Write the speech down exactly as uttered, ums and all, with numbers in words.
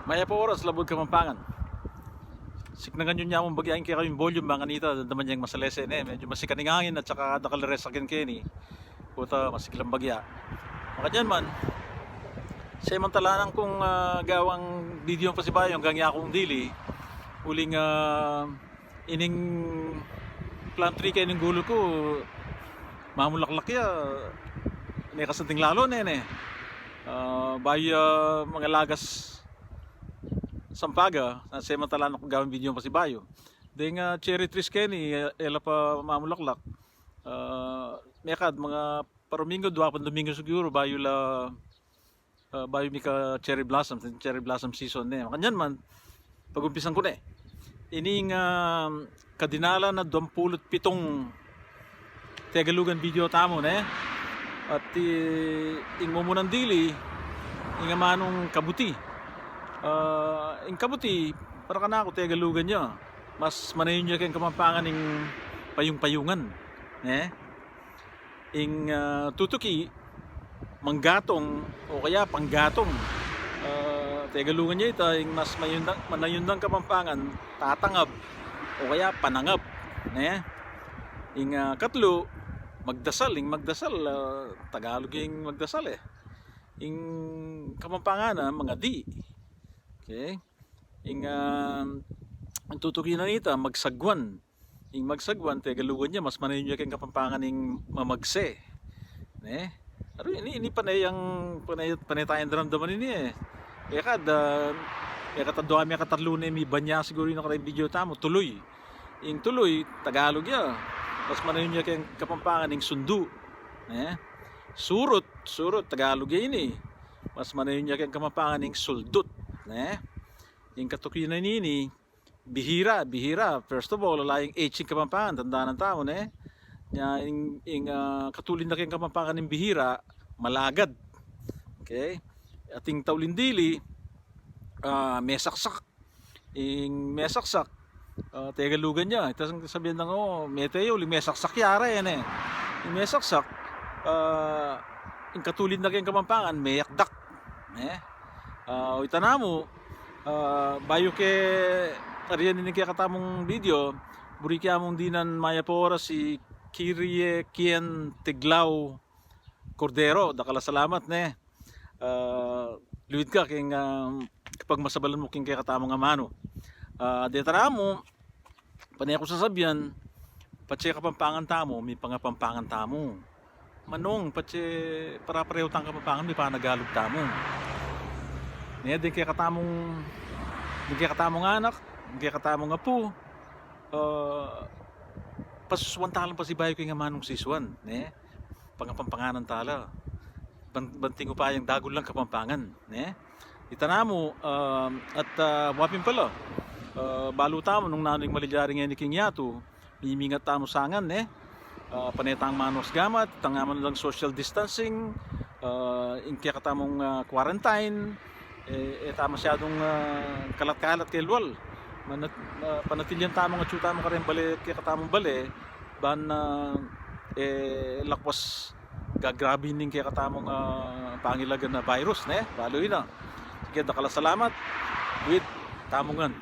Mayap a oras, Labuad Kapampangan. Siknangan yu ne mung bagya ing kekayung volume, bang kanita damdaman yeng masalese ne. Medyu masikan ing angin at saka dakal a resaken keni. Kuta masiglang bagya. Makanyan man, semantalanan kung, ah, gawang video pasibayu anggang ya kung dili. Uling, ah, ining plum tree keni ning gulu ku, mamulaklak ya, ne kasanting lalo ne, ne. Ah, bayu ya mangalagas sampaga, ah, semantalanan kung gawang video pasibayu. Deng, ah, cherry trees keni, e, e la pa mamulaklak. Ah, mekad mga parumingu, dua pa Domingo siguru, bayu la, ah, bayu mika cherry blossom, cherry blossom season ne. Makanyan man, pagumpisan ku ne. Ining, ah, kadinalan a duampulu't pitung Tegalugan video tamu ne. At i-, ing mumunang dili, ing amanung kabuti. Ah, ing kabuti, para kanaku Tegalugan ya. Mas manayun ya keng Kapampangan ing payung-payungan, ne? Ing, ah, tutuki, manggatong o kaya panggatong. Ah, Tegalugan ya ita, ing mas mayun-, manayun dang Kapampangan, tatangab o kaya panangab, ne? Ing, ah, katlu, magdasal. Ing magdasal, ah, Tagalug ing magdasal e. Ing Kapampangan na, mangadi. Okay? Ing, ah, ing tutuki na nita, magsagwan. Ing magsagwan, Tegalugan ya, mas manayun ya keng Kapampangan ing mamagse. Ne? Aru, ini, ini pane yang, pane, pane tayang daramdaman ini e. Mekad, ah, mekatadua, mekatatlu ne, mibanya siguru ini kareng video tamu, tuluy. Ing tuluy, Tagalug ya. Mas manayun ya keng Kapampangan ing sundu. Ne? Surut, surut, Tagalug ya ini. Mas manayun ya keng Kapampangan ing suldut. Ne? Ing katuki na nini, bihira, bihira. First of all, ala yang H ing Kapampangan, tandanan tamu, ne? Nya, ing, ing, ah, katulid na keng Kapampangan ing bihira, malagad. Okay? At ing tauling dili, ah, mesaksak. Ing mesaksak, ah, Tegalugan ya. Ita sang sabian dang, o, mete ya, uling mesaksak ya, ara, e, ne? Ing mesaksak, ah, ing katulid na keng Kapampangan, meyakdak. Ne? Ah, o ita namu, ah, bayu ke arian ini ing kekatamung video, buri ke mung dinan mayap a oras i Kirie Kien Tiglao Cordero, dakal a salamat, ne. Ah, luid ka keng, ah, kapagmasabalan mu keng kekatamung amanu. Ah, deta namu, pane ku sasabian, patse Kapampangan tamu, mipangapampangan tamu. Manung, patse pare-parehu tang Kapampangan, mipanagalug tamu. Ne, deng kekatamung, deng kekatamung anak, deng kekatamung apu, ah, pasusuan talang pasibayu keng amanung sisuan, ne? Pangapampanganan tala. Ban-, banting upayang dagul lang Kapampangan, ne? Ita namu, ah, at, ah, wa pin pala, ah, balu tamu nung nanu ing malilyari ngeni king yatu, mimingat tamu sangan, ne? Ah, pane tang manuas gamat, itang aman lang social distancing, ah, ing kekatamung, ah, quarantine, e, e ta masyadung, ah, kalat-kalat kelual. Manat-, ah, panatilian tamung atsu tamu kareng bale, kekatamung bale, ban, ah, e, lakwas gagrabi ning kekatamung, ah, pangilagan a virus, ne? Balu ina. Sige, dakal a salamat. Luid tamu ngan.